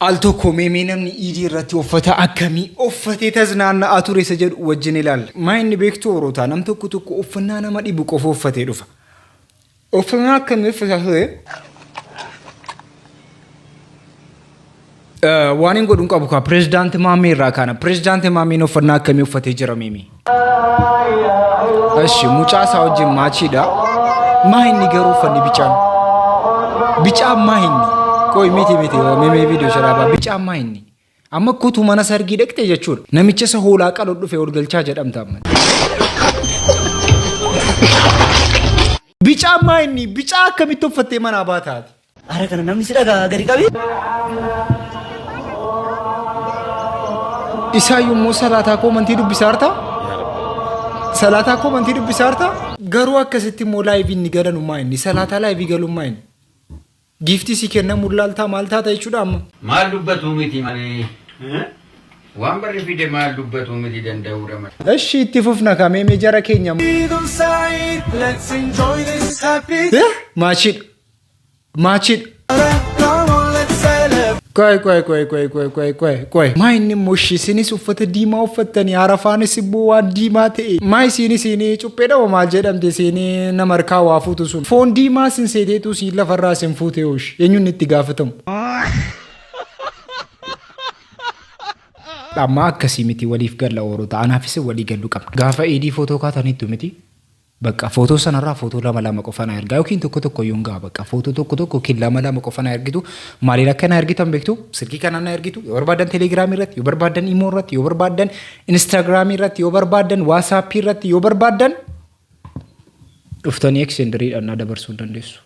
Al tokko meemee namni iidii irratti uffata akkamii uffatee taznaanna'aa ture isa jedhu wajjin ilaalla. Maa inni beektuu horootaa nam tokko tokko uffannaa nama dhibu qofa uffatee dhufa. Uffannaa akkamii uffataa ture? Waan hin godhu hin qabu kaa pirezidaanti Maammee irraa kaana. Pirezidaanti Maammeen uffannaa akkamii uffatee jira meemee? Eshi mucaa isaa wajjin maachiidha. Maa inni garuu uffanni bicaan? Bicaan maa inni? Qoy miti miti meemee viidiyoo sharaabaa bicaan maa inni? Amma kutu mana sargii dhaqxe jechuudha. Namicha isa hoolaa qalu dhufe ol galchaa jedhamta amma. Bicaan maa inni? Bicaa akkamitti uffattee manaa baataati? Ara kana namni si dhagaa gadi qabi. Isaa yommuu salaataa koomantii dubbisaa jirta? Salaataa koomantii dubbisaa jirta? Garuu akkasitti immoo laayivii inni galanu maa inni? Salaataa laayivii galuun maa inni? Giiftii si kennamu laaltaa maal taata jechuudha amma? Maal dubbatuu miti malee. Waan barri fide maal dubbatuu miti danda'uudha malee. Eshi itti fufna kamee mee jara keenya. Eh, Maachiidha. Maachiidha. Qoy qoy qoy qoy qoy qoy qoy qoy. Maa inni immoo ishii isinis uffata diimaa uffattanii arafaanis immoo waan diimaa ta'e. Maa isiin isiin cupheedha moo maal jedhamte isiin nama harkaa waa fuutu sun. Foon diimaa isin seeteetu isiin lafarraa isin fuute hoosh. Eenyuun itti gaafatamu? Amma akkasii miti waliif galla oorota. Anaafis walii galluu qabna. Gaafa iidii footoo kaataniittu miti. Bakka footoo sanarraa footoo lama lama qofa na ergaa yookiin tokko tokko iyyuu hin ga'a bakka footoo tokko tokko yookiin lama lama qofa na ergitu maaliin akka na ergitan beektu silkii kanaan na ergitu yoo barbaadan telegiraamii irratti yoo barbaadan imoo irratti yoo barbaadan instaagiraamii irratti yoo barbaadan waasaappii irratti yoo barbaadan dhuftanii eksenderiidhaan na dabarsuu hin dandeessu.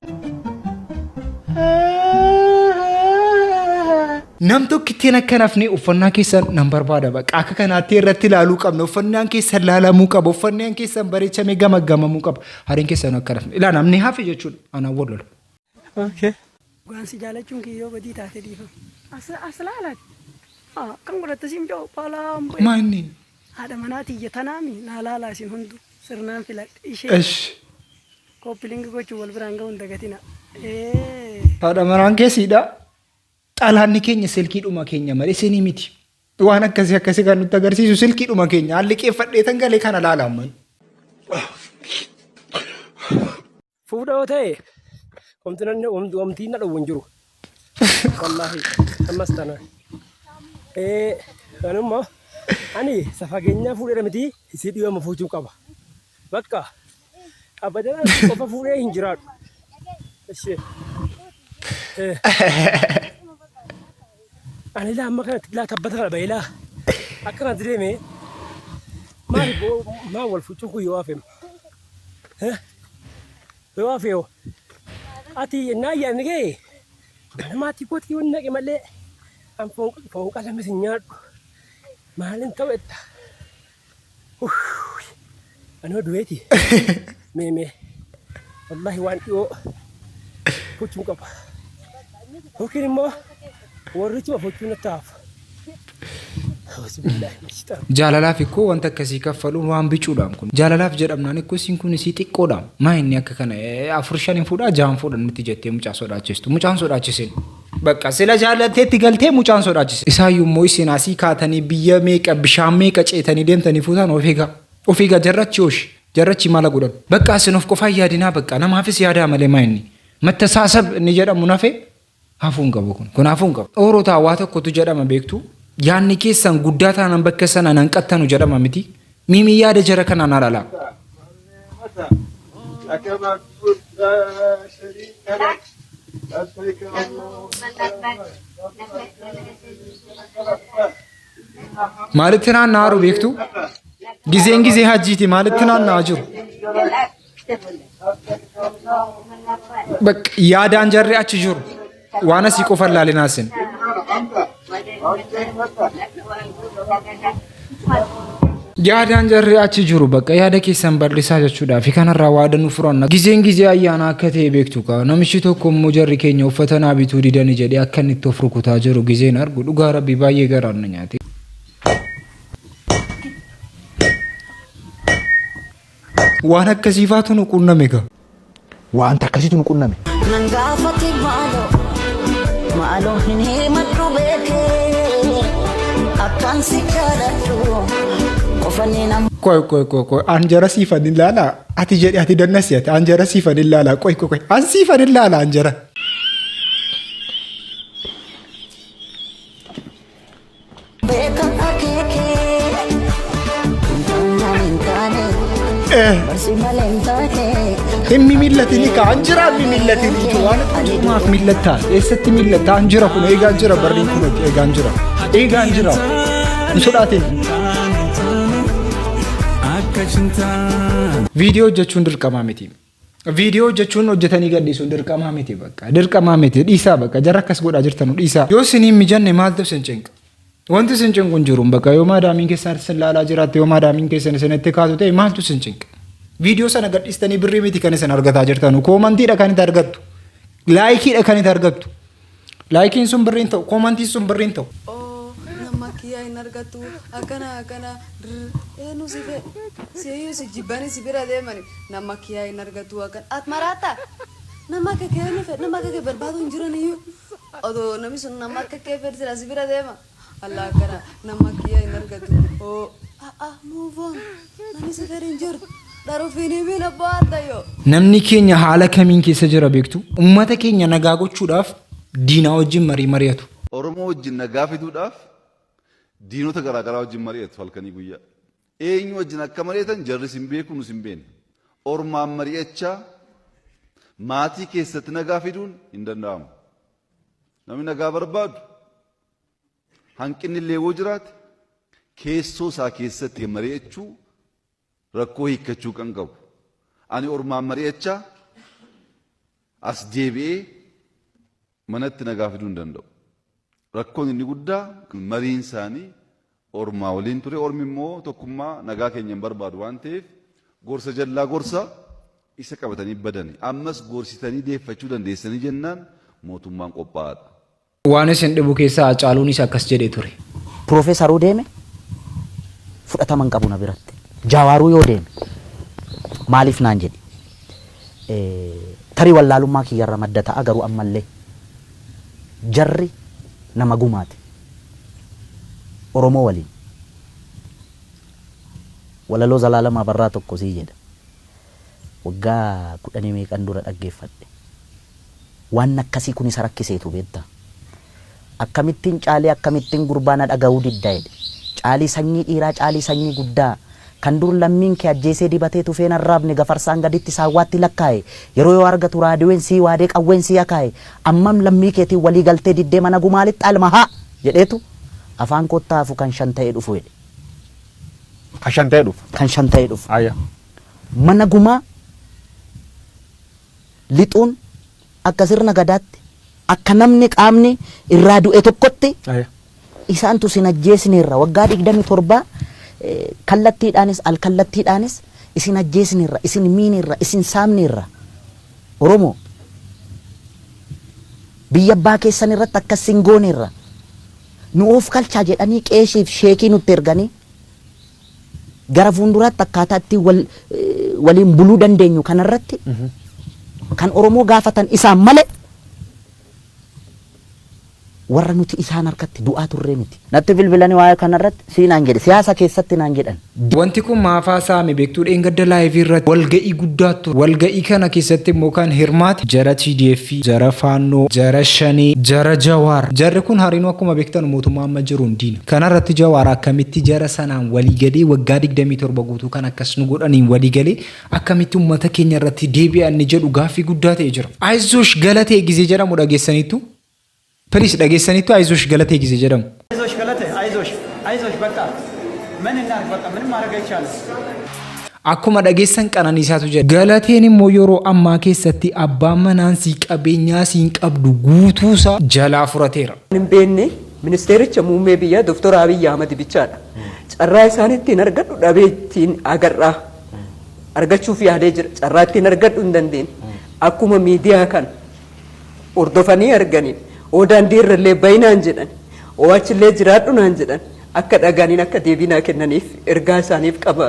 Nam tokkittiin akka hin hafne uffannaa keessan nan barbaada bakka akka kanaatti irratti ilaaluu qabna uffannaan keessan laalamuu qaba uffannaan keessan bareechamee gamaggamamuu qaba hareen keessan akka hin hafne ilaa namni hafe jechuudha anaan wal lola. Dhugaan si jaalachuun kiyyoo badii taate dhiifama. As as laalaati. Akkam godhatte siin joo balaan bu'e. Maa inni? Haadha manaa tiyya tanaami naa laalaa isin hundu sirnaan filadhe ishee. Esh. Kooppilingi gochuun wal biraan ga'uun dagatina. Ee. Haadha manaan keessiidha. Xalaanni keenya silkiidhuma keenya malee isinii miti. Waan akkasii akkasii kan nutti agarsiisu silkiidhuma keenya. Haalli qeeffadheetan galee kana laala amman. Fuudha yoo ta'e wamtiin na dhowwu hin jiru. Wallaahi ammas taanaan. Kanummaa ani isa fageenyaa fuudheera miti isii dhiyoo amma fuuchuu qaba. Bakka abadan qofa fuudhee hin jiraadhu. Ishee. Ani laa amma kanatti laa tabbata kana bahee laa akka kanatti deemee maali maal wal fuuchuun kun yoo hafem. Yoo hafe hoo ati ennaa ayyaanni ga'e mana maatii kootii yoon naqe malee an foon qalames hin nyaadhu maalin ta'u etta. Anoo du'eeti. Mee mee. Wallaahi waan dhiyoo gochuun qaba. Yookiin immoo warrichuma gochuun natti hafu. Jaalalaaf ikkoo wanta akkasii kaffaluun waan bicuudhaam kun. Jaalalaaf jedhamnaan ikkoo isiin kun isii xiqqoodhaam. Maa inni akka kana afur shan hin fuudhaa ja'an fuudha nutti jettee mucaa sodaachistu. Mucaan sodaachisin. Bakka sila jaallatteetti galtee mucaan sodaachise. Isaayyuu immoo isin asii kaatanii biyya meeqa bishaan meeqa ceetanii deemtanii fuutaan of eegaa. Of eegaa jarrachi hooshi. Jarrachi mala godhan. Bakka isin of qofaa hin yaadinaa bakka namaafis yaadaa malee maa inni. Mattasaasab inni jedhamu nafe hafuu hin qabu kun. Kun hafuu hin qabu. Oorotaa waa tokkotu jedhama beektu. Yaadni keessan guddaa taanaan bakka sana nan qattanu jedhama miti. Miimii yaada jara kanaa naa dhalaa. Maalitti naanna'aa jiru beektu? Gizeen gizee hajjiiti maalitti naanna'aa jiru? Bakka yaadaan jarri achi jiru. Waan asii qofa hin laalinaa isin. Yaadaan jarri achi jiru bakka yaada keessan bal'isaa jechuudha fi kanarraa waada nu furanna. Gizeen gizee ayyaana akka ta'e beektu kaa. Namichi tokko immoo jarri keenya uffata naa bituu didani jedhee akka inni itti of rukutaa jiru gizeen argu dhugaa rabbii baay'ee garaan na nyaate. Waan akkasiifaatu nu qunname gaa. Wanta akkasiitu nu qunname. Nan gaafate maaloo maaloo hin himadhu beeke. akeekee akkaan si jaaladhu qofanii nama. Qoy qoy qoy qoy, an jara siifan ilaala. Ati jedhi, ati dannasi, ati an jara siifan ilaala. Qoy qoy qoy, an siifan ilaala an jara. Beeka akeekee hin taane barsi malee hin taane. Hin mimillatini ka, an jira mimillatini ijoo waan ati jiru maaf millattaa? Eessatti millattaa? An jira, kun eegaan jira, barriin kun eegaan jira, eegaan jira, hin sodaatin. Viidiyoo hojjechuun dirqamaa miti. Viidiyoo hojjechuun, hojjetanii gadhiisuun dirqamaa miti bakka. Dirqamaa miti, dhiisaa bakka, jarra akkas godhaa jirtanu dhiisaa. Yoo isiniin mijanne maaltu isin cinqa? Wanti isin cinqu hin jiru bakka. Yoo maadaamiin keessan isin laalaa jiraatte, yoo maadaamiin keessan isinitti kaatu ta'e, maaltu isin cinqa? Viidiyoo sana gadhiistanii birrii miti kan isin argataa jirtanu. Commentiidha kan itti argattu. Likeiidha kan itti argattu. Likeiin sun birriin ta'u, commentiin sun birriin ta'u. Oo, nama kiyyaa hin argattu, akkana akkana, eenyu si fedhe siyyuu si jibbanii si bira deemani, nama kiyyaa hin argattu, akkana at maraata, nama akka kee eenyu fedhe, nama akka kee barbaadu hin jiran iyyuu, odoo namni sun nama akka kee fedhe sila si bira deema. Allah, akkana nama kiyyaa hin argattu. Oo, ah, move on, namni si fedhe hin jiru, dharuufiin himin abbaa addayyoo. Namni keenya haala kamiin keessa jira beektu? Uummata keenya nagaa gochuudhaaf diinaa wajjin marii mari'atu. Oromoo wajjin nagaa fiduudhaaf diinota garaa garaa wajjin mari'atu halkanii guyyaa. Eenyu wajjin akka mari'atan jarris hin beeku, nus hin beeknu. Ormaan mari'achaa maatii keessatti nagaa fiduun hin danda'amu. Namni nagaa barbaadu hanqinni illee yoo jiraate keessoo isaa keessatti mari'achuu, rakkoo hiikkachuu kan qabu. Ani ormaan mari'achaa as deebi'ee manatti nagaa fiduu hin danda'u. Rakkoon inni guddaa mariin isaanii ormaa waliin ture. Ormi immoo tokkummaa nagaa keenya hin barbaadu waan ta'eef gorsa jallaa gorsa isa qabatanii badani. Ammas gorsitanii deeffachuu dandeessanii jennaan mootummaan qophaa'aadha. Waan isin dhibu keessaa Hacaaluunis akkas jedhee ture. Piroofeesaruu deeme fudhatama hin qabu na biratti. Jaawaaruu yoo deeme maaliif naan jedhi. Tarii wallaalummaa kiyyarra madda ta'a, garuu ammallee jarri nama gumaati. Oromoo waliin. Walaloo Zalaalam Abarraa tokko sii jedha. Waggaa kudhanii meeqan dura dhaggeeffadhe. Waan akkasii kun isa rakkiseetu beektaa. Akkamittiin caalii, akkamittiin gurbaa na dhaga'uu didda jedhe. Caalii sanyii dhiiraa, caalii sanyii guddaa. Kan dur lammiin kee ajjeesee dibatee tufeen arraabne, gafarsaan gaditti saawwaatti lakkaa'e. Yeroo yoo argatu raadiyoon sii waadee qawween sii akaa'e. Ammam lammii keetiin walii galtee diddee mana gumaalitti alma haa jedheetu afaan kottaa hafu kan shan ta'ee dhufu jedhe. Kan shan ta'ee dhufu. Kan shan ta'ee dhufu. Ayya. Mana gumaa lixuun akka sirna gadaatti, akka namni qaamni irraa du'e tokkotti, Ayya. isaantu sin ajjeesneerra, waggaa 27 kallattiidhaanis alkallattiidhaanis isin ajjeesneerra, isin miineerra, isin saamneerra, Oromoo biyya abbaa keessan irratti akkas sin gooneerra, nu of kalchaa jedhanii qeeshiif sheekii nutti erganii gara fuulduraatti akkaataa itti wal waliin buluu dandeenyu kanarratti kan Oromoo gaafatan isaan malee warra nuti isaan harkatti du'aa turree miti. Natti bilbilanii waa'ee kanarratti sii naan jedhe, siyaasa keessatti naan jedhan. Wanti kun maafaa saame beektuu? Dheengadda liveii irratti walga'ii guddaa ture. Walga'ii kana keessatti immoo kan hirmaate jara TDF, jara Faannoo, jara Shanee, jara Jawaar. Jarri kun hariinoo akkuma beektan mootummaa amma jiruun diina. Kana irratti Jawaar akkamitti jara sanaan waliigalee, waggaa 27 guutuu kan akkas nu godhaniin waliigalee akkamitti uummata keenya irratti deebi'a inni jedhu gaaffii guddaa ta'e jira. Ayizosh Galatee gizee jedhamu dhageessaniittu? Please, dhageessaniittu Ayizosh Galatee gizee jedhamu? አይዞሽ ገለቴ፣ አይዞሽ፣ አይዞሽ፣ በቃ ምን እናድርግ? በቃ ምንም ማድረግ አይቻልም። Akkuma dhageessan Qananiisaatu jedha. Galateen immoo yeroo ammaa keessatti abbaan manaan sii qabeenyaa siin qabdu guutuusaa jalaa furateera. Hin beekne ministeericha muummee biyyaa Dooktor Abiyyi Ahmad bichaadha. Carraa isaan ittiin argadhu dhabee ittiin agarraa argachuuf yaadee jira. Carraa ittiin argadhu hin dandeenye. Akkuma miidiyaa kana hordofanii arganiin oo daandii irra illee bayinaan jedhan, oo achillee jiraadhu naan jedhan. Akka dhagaaniin akka deebii naa kennaniif ergaa isaaniif qaba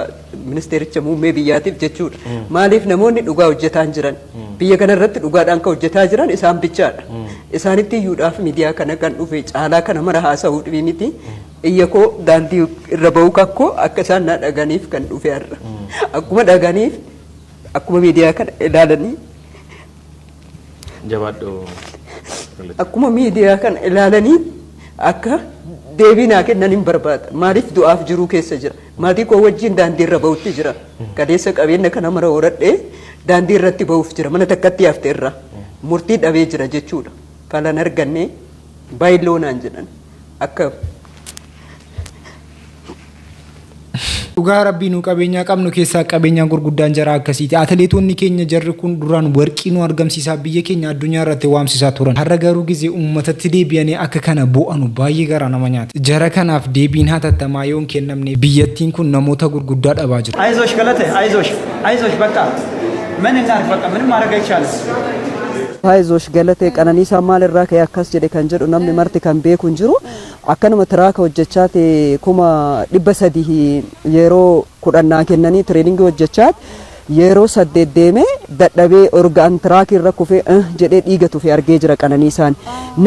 ministeericha muummee biyyaatiif jechuudha. Maaliif namoonni dhugaa hojjetaa hin jiran? Biyya kana irratti dhugaadhaan kan hojjetaa jiran isaan bichaadha. Isaanitti iyyuudhaaf miidiyaa kana kan dhufe caalaa kana mara haasa'uu dhibii miti. Iyya koo daandii irra ba'uu kakkoo akka isaan naa dhaganiif kan dhufe har'a. Akkuma dhaganiif akkuma miidiyaa kana ilaalanii Jabaadhu. Akkuma miidiyaa kana ilaalanii akka deebii naa kennan hin barbaada. Maaliif du'aaf jiruu keessa jira. Maatii koo wajjin daandii irra ba'utti jira. Kaleessa qabeenya kana mara horadhee daandii irratti ba'uuf jira. Mana takkatti hafte irra. Murtii dhabee jira jechuudha. Falan arganne baay'iloo naan jedhan. Akka Dhugaa rabbii nu qabeenyaa qabnu keessaa qabeenyaan gurguddaan jara akkasiiti. Atileetonni keenya jarri kun duraan warqii nu argamsiisaa biyya keenya addunyaa irratti waamsisaa turan. Har'a garuu gizee uummatatti deebi'anii akka kana boo'anu baay'ee garaa nama nyaata. Jara kanaaf deebiin hatattamaa yoo hin kennamne biyyattiin kun namoota gurguddaa dhabaa jirti. አይዞሽ ገለቴ አይዞሽ አይዞሽ በቃ ምን እናድርግ በቃ ምንም ማድረግ አይቻልም። Haayizosh galatee Qananiisaa maalirraa ka'e akkas jedhe kan jedhu namni marti kan beeku hin jiru. Akkanuma tiraaka hojjechaa ta'e 300,000 yeroo 10 naa kennanii tireeningii hojjechaa yeroo 8 deemee dadhabee orgaan tiraakii irra kufee jedhee dhiiga tufe argee jira Qananiisaan.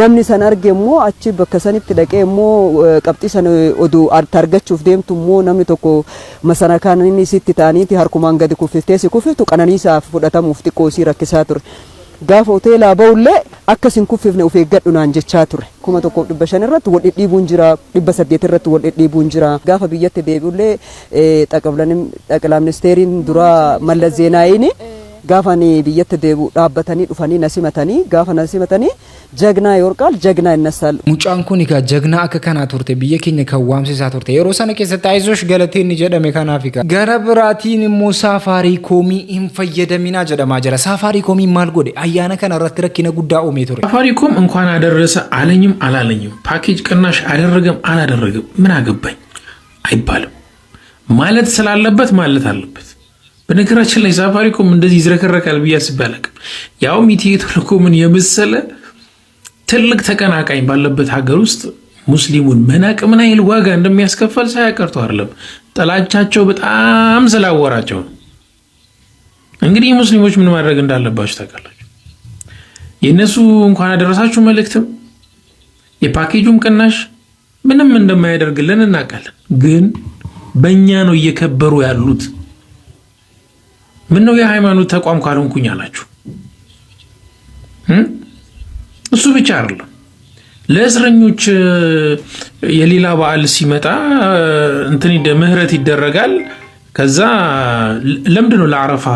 Namni san arge immoo achi bakka sanitti dhaqee immoo qabxii sana oduu argachuuf deemtu immoo namni tokko masana kan inni sitti ta'aniiti harkumaan gadi kuffiftee si kuffiftu Qananiisaaf fudhatamuuf xiqqoo isii rakkisaa ture. Gaafa hoteelaa ba'ullee akkas hin kuffifne of eeggadhu naan jechaa ture. 1500 irratti wal dhidhiibuun jira, 800 irratti wal dhidhiibuun jira. Gaafa biyyatti deebi'ullee xaqilaa ministeeriin duraa Mallas Zeenaayiin gaafa ani biyyatti deebi'u dhaabbatanii dhufanii na simatanii gaafa na simatanii jagnaa yorqaal jagnaa innasaal. Mucaan kun egaa jagnaa akka kanaa turte biyya keenya kan waamsisaa turte yeroo sana keessatti Ayizosh galatee inni jedhame kanaaf egaa. Gara biraatiin immoo Saafaariikoomii hin fayyadaminaa jedhamaa jira. Saafaariikoomiin maal godhe ayyaana kana irratti rakkina guddaa uumee ture. ሳፋሪኮም እንኳን አደረሰ አለኝም አላለኝም ፓኬጅ ቅናሽ አደረገም አላደረገም ምን አገባኝ አይባልም። ማለት ስላለበት ማለት አለበት። በነገራችን ላይ ሳፋሪኮም እንደዚህ ይዝረከረካል ብዬ አስቤ አላውቅም። ያውም ኢትዮ ቴሌኮምን የመሰለ ትልቅ ተቀናቃኝ ባለበት ሀገር ውስጥ ሙስሊሙን መናቅ ምን ያህል ዋጋ እንደሚያስከፈል ሳያቀርቶ አይደለም። ጥላቻቸው በጣም ስላወራቸው ነው። እንግዲህ ሙስሊሞች ምን ማድረግ እንዳለባችሁ ታውቃላችሁ። የእነሱ እንኳን አደረሳችሁ መልእክትም የፓኬጁም ቅናሽ ምንም እንደማያደርግልን እናውቃለን። ግን በእኛ ነው እየከበሩ ያሉት። ምን ነው የሃይማኖት ተቋም ካልሆንኩኝ አላችሁ። እሱ ብቻ አይደለም። ለእስረኞች የሌላ በዓል ሲመጣ እንትን ምህረት ይደረጋል። ከዛ ለምንድን ነው ለአረፋ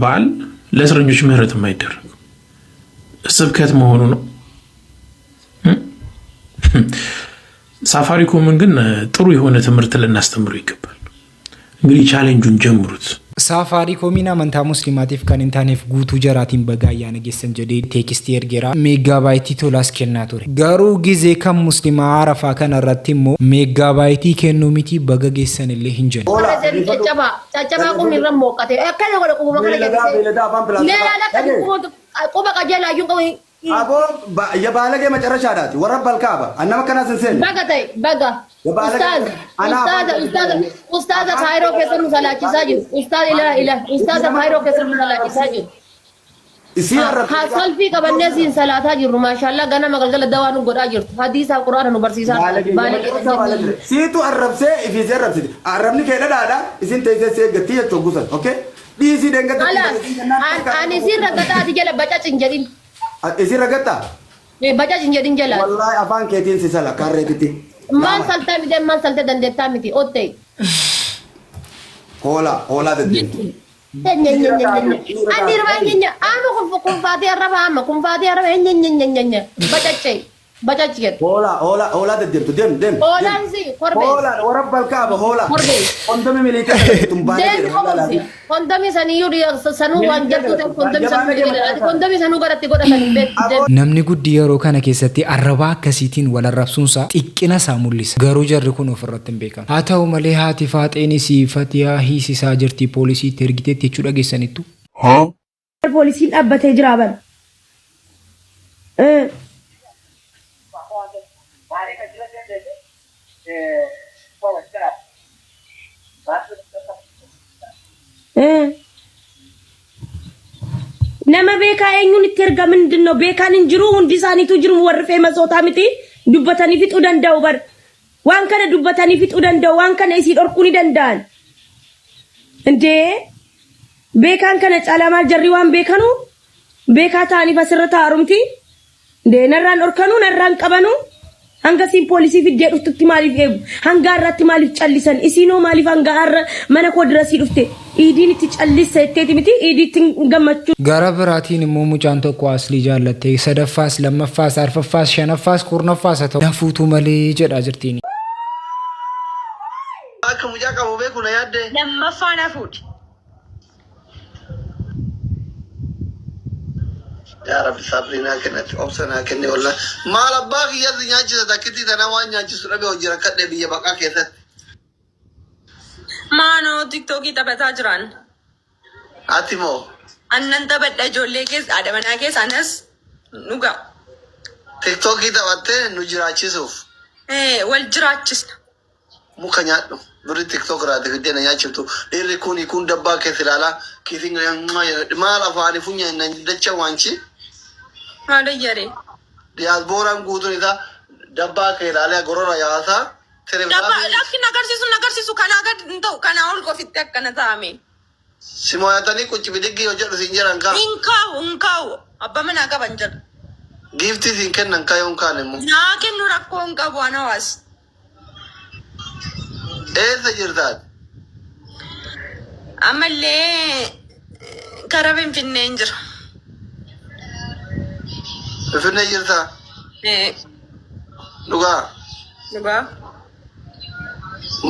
በዓል ለእስረኞች ምህረት የማይደረገው? ስብከት መሆኑ ነው። ሳፋሪኮምን ግን ጥሩ የሆነ ትምህርት ልናስተምሩ ይገባል። እንግዲህ challenge ኡን ጀምሩት። Saafaariikoomiin amantaa musliimaatiif kan hin taaneef guutuu jaraatiin baga ayyaana geessan jedhee teekistii ergeera. Meeggaabaayitii tolaas kennaa ture. Garuu gizee kan musliimaa arafaa kana irratti immoo meeggaabaayitii kennuu miti baga geessan illee hin jenne. Caccabaa caccabaa qubni irra mooqqate akkana godhe qubuma kana jedhise leelaa lakka quba qajeelaa iyyuu qabu. Aboo የባለጌ መጨረሻ ናት። ወረብ አልካባ አናመ ከና ስንሴን Baga ta'e baga. Ustaaz ustaaza ustaaza ustaaza kaayiroo keessa nu salaachisaa jiru. Ustaaz ilaa ilaa ustaaza kaayiroo keessa nu salaachisaa jiru. Isii arrabsa. Haa salfii qabannee siin salaataa jirru maashaallah ganama galgala dawaa nu godhaa jirtu. Hadiisaa quraana nu barsiisaa. Baalee Siitu arrabsee ifiisee arrabsiti. Arrabni kee dhadhaadha. Isin teessee si eeggattii jechuun gusan. Okay? Dhiisii dengata. Alaas ani siin raggataa jala bacac hin jedhin. Isin raggattaa? Bacac hin jedhin jala. Wallaahi afaan keetiin si sala karreetitti. Maal saltee miti maal saltee dandeettaa miti ottee. Hoolaa hoolaa deddeemtu. Ani irraa nyeenya ama kunfaatee arraba ama kunfaatee arraba nyeenya bacaccee bacac jedhu. Hoolaa hoolaa hoolaa deddeemtu deem deem. Hoolaan si korbee. Hoolaa warra kaaba hoolaa. Korbee. Kondomi miliitee tun baay'ee Deemi kobolsi. Kondomii saniyyuu sanuu waan jettu ta'e kondomii sanuu kondomii sanuu godhatti godhatan hin beektu. Namni guddi yeroo kana keessatti arrabaa akkasiitiin wal arrabsuunsaa xiqqina isaa mul'isa. Garuu jarri kun ofirratti hin beekamu. Haa ta'u malee haati faaxeenis Fatiyaa hiisisaa jirti poolisiitti ergiteetti jechuu dhageessanittu. Poolisiin dhaabbatee jira bara. Eenyuun itti erga ምንድን ነው? Beekaan hin jiru, hundi isaaniitu jiru, warri feemasootaa miti, dubbatanii fixuu danda'u bar. Waan kana dubbatanii fixuu danda'u, waan kana isii dhorkuu ni danda'an. እንዴ, beekaan kana caalaa maal? Jarri waan beekanu beekaa ta'aniif asirra taa'arumti. እንዴ, narraan dhorkanuu, narraan qabanuu, hanga siin poolisii fiddee dhuftutti maaliif eegu? Hanga har'aatti maaliif callisan? Isiinoo maaliif hanga har'a mana koo dirasii dhufte? Iidiin itti callisa jetteeti miti, iidiitti gammachuu. Gara biraatiin immoo mucaan tokko Aslii jaallattee sadaffaas, lammaffaas, arfaffaas, shanaffaas, kurnaffaas haa ta'u nafuutu malee jedhaa jirtiin. Akka mucaa qabu beeku na yaadde. Lammaffaa na fuudhi. Yaa Rabbi, sabrii naa kennatti, obsa naa kenne wallah. Maal abbaa kiyyatti nyaachisa? Takkitti tana waan nyaachisu dhabe, hojii rakkadhe biyya baqaa keessatti. Maanoo TikTokii taphataa jiran. Ati moo? Annan taphadha, ijoollee keessa, haadha manaa keessa, anas dhugaa. TikTokii taphattee nu jiraachisuuf. Wal jiraachisna. Muka nyaadhu. Birri TikTok irraati fiddee na nyaachiftu. Dhiirri kun dabbaa keessa ilaalaa kiisiin maal afaanii funyaan na dacha waanchi. Maal ayyaree? Diyaasbooraan guutuun isaa dabbaa kee ilaalee gorora yaasaa. Dabba lakki, agarsiisu agarsiisu, kanaa gad hin ta'u, kanaa ol qofitti akkana ta'ame. Si mo'atanii qucci bidiggii hojjedhu siin jedhan kaa. Hin kaa'u, hin kaa'u. Abbaa manaa qaban jedhu. Giiftii siin kennan kaa, yoon kaan immoo. Naa kennu, rakkoo hin qabu, ana hawaas. Eessa jirtaat? Ammallee karaa Finfinnee hin jira. Finfinnee jirtaa? Eh. Dhugaa? Dhugaa.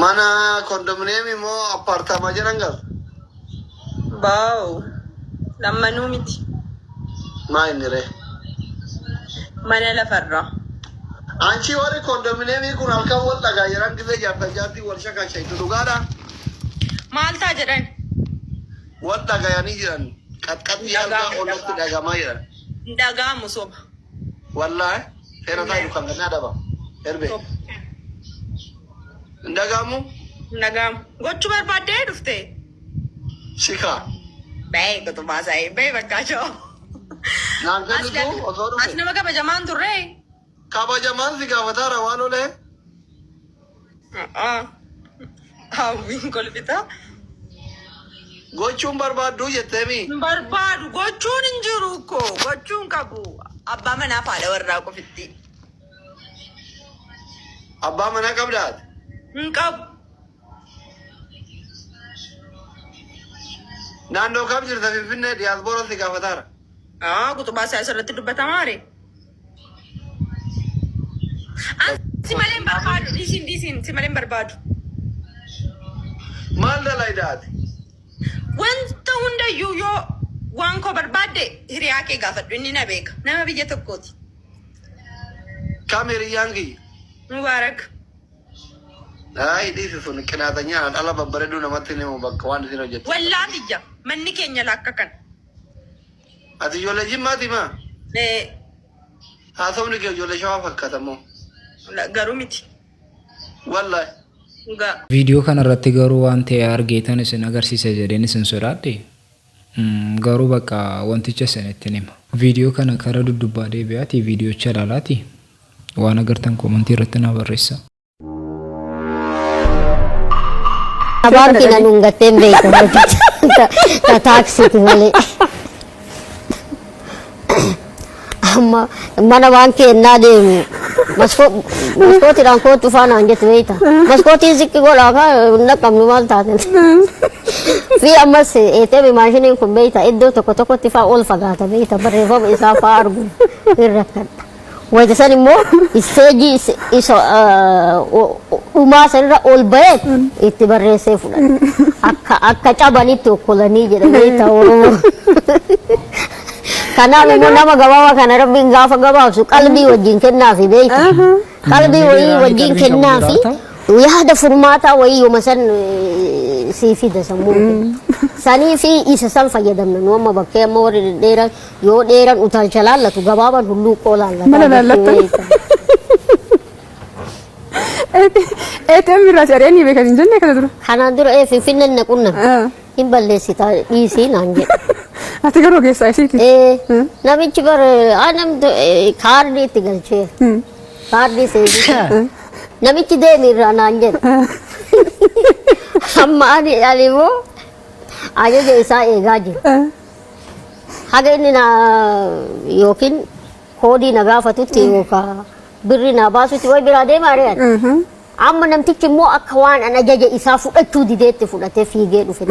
Mana kondominiyeemii moo appaartaamaa jedhan gal? Baawu. Lammanuu miti. Maa inni ree? Mana lafarraa. Anchi warri kondominiyeemii kun halkan wal dhagaa jedhan, gisee jaartan jaartii wal shakashaitu, dhugaadha? Maal ta'a jedhan? Wal dhagayanii jiran. Qaxqaxii halkan ollatti dhagamaa jiran. Hin dhaga'amu, soba. Wallaahi seera isaa jiru kan gannaa daba. Erbe. Hin dhagahamu? Hin dhaga'amu. Gochuu barbaaddee dhufte. Sikaa. Ba'ee kutumaa isaa ba'ee bakka shoo. Naan kennitu osoo As dhufe. nama kabajamaan turre. Kabajamaan si gaafataara waan olee. Hawwiin kolfita. Gochuun barbaadduu jetteemi. Hin barbaadu, gochuun hin jiru ko, gochuun qabu. Abbaa manaa fi haadha warraa qofitti. Abbaa manaa qabdaati. Hin qabu. Naannoo kam jirta? Finfinnee, diyaaspoora si gaafataara. Kutubaa isaa asirratti dubbatamaa ree? Si malee hin barbaadu. Dhiisin, dhiisin, si malee hin barbaadu. Maal dalaydaati? Wanta hundayyuu yoo waan koo barbaadde hiriyaa kee gaafadhu, inni na beeka. Nama biyya tokkooti. Kam hiriyyaan kiyya? Mubaarak. Ay, dhiisi, sun qinaatanyaa dhala babbareedduu namatti hin himu bakka waan isin hojjettu. Wallaa tiyya manni keenya lakka kan. Ati ijoollee Jimmaati maa? Haasofni kee ijoollee Shawaa fakkaata moo? Garuu miti. Wallaahi. Dhugaa. Viidiyoo kanarratti garuu waan ta'e argeetan isin agarsiisa jedheen isin sodaadhe. Garuu bakka wanticha isinittin hima. Viidiyoo kana kara duddubbaa deebi'aatii viidiyocha ilaalaati waan agartan koomantii irratti naa barreessaa. Baankii na dhungattee hin beektu. Ta taaksiiti malee. Amma mana baankii ennaa deemu maskootiidhaan kootu faanaan jettu beekta. Maskootiin ziqqi godhaa kaa hin dhaqqabnu, maal taate. Fi ammas ATM maashiniin kun beekta, iddoo tokko tokkotti faa ol fagaata beekta, barreeffama isaa faa argu hin rakkadha. Wayita san immoo isteejii isa dhumaa sanirra ol bahee itti barreessee fudhata. Akka cabanitti okkolanii jedha beekta Oromoo. Kanaaf immoo nama gabaabaa kana Rabbiin gaafa gabaabsu qalbii wajjin kennaafi beekta. Qalbii wayii wajjin kennaafi, yaada furmaataa wayii yooma san sii fida sammuu kee. Sanii fi isa san fayyadamna nu amma bakkee, amma warri dhedheeran yoo dheeran utaalcha laallatu, gabaaban hulluuqqoo laallata. Mana laallatta. ATM irraa si ari'anii beekan hin jenne kana dura. Kanaan dura Finfinneen na qunname. Hin balleessita, dhiisii naan jedhe. Ati garuu ogeessa isiiti. Namichi bar anam kaardii itti galchee. Kaardii seenii. Namichi deemi irraa naan jedhe. Amma ani immoo ajaja isaa eegaa jira. Haga inni na yookiin koodii na gaafatutti yookaan birri na baasutti way biraa deemaa re'an. Amma namtichi immoo akka waan an ajaja isaa fudhachuu dideetti fudhatee fiigee dhufe.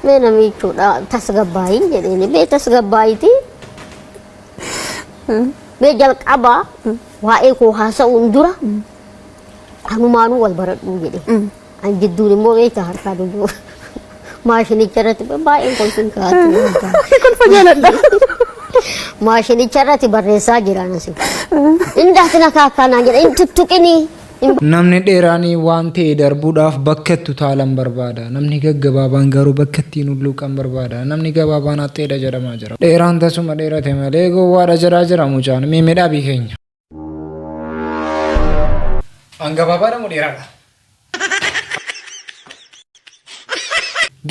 Mee namichuudha tasgabbaayin jedheeni mee tasgabbaayitii mee jalqabaa waa'ee koo haasa'uun dura anumaanuu wal baradhuu jedhe. An jidduun immoo beektaa harkaa dubbuu maashinicha irratti baay'een kolfin kaa'atu. Kolfa jaaladha. Maashinicha irratti barreessaa jira anas. Indaatina kaakkaanaan jedha hin tuttuqinii. Namni dheeraan waan ta'e darbuudhaaf bakka itti utaalan barbaada. Namni gaggabaabaan garuu bakka ittiin hulluuqan barbaada. Namni gabaabaan haxxeedha jedhamaa jira. Dheeraan tasuma dheerate malee gowwaadha jedhaa jira mucaan. Mee mee dhaabii keenya. An gabaabaadha moo dheeraadha?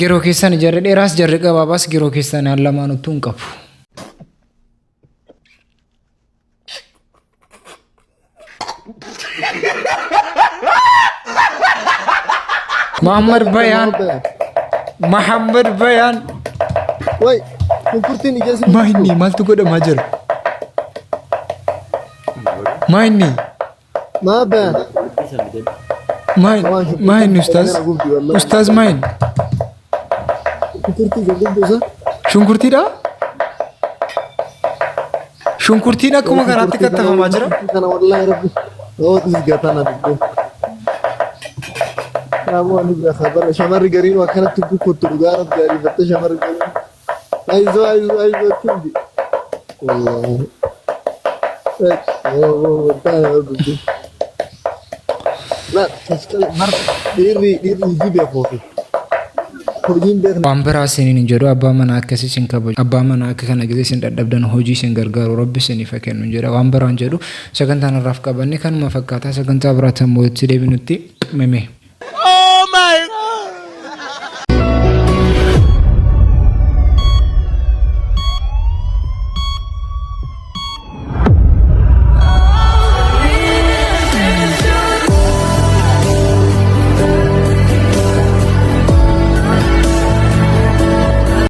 Geroo keessan jarri dheeraas jarri gabaabaas geroo keessan an lamaanuttuu hin qabu. Muhammad Bayaan. Muhammad Bayaan. Way, shunkurtiin ija isin. Maa inni maaltu godhamaa jira? Maa inni? Maa bayaan? Maa inni ustaaz? Ustaaz maa inni? Shunkurtii ija gubdu isa. Shunkurtiidha? Shunkurtiin akkuma karaatti kattafamaa jira. Kana wallahi rabbi. Oo dhiiga tana dubbe. Kanaafuu ani bira bara shamarri gariin akkanatti kukuttu dhugaa rabbi ariifattee shamarri gariin. Ayizoo ayizoo ayizoo tindi. Wallahi. Oo oo La dhiirri dhiirri hojii beekuufi. Hojiin beekna. Waan biraa isiniin hin jedhu, abbaa manaa akkasii isin kabaju, abbaa manaa akka kana gisee isin dadhabdan hojii isin gargaaru rabbi isiniif haa kennu jedha. Waan biraan jedhu, sagantaan irraaf qabanne kanuma fakkaataa. Sagantaa biraatti ammoo itti deebinutti meme.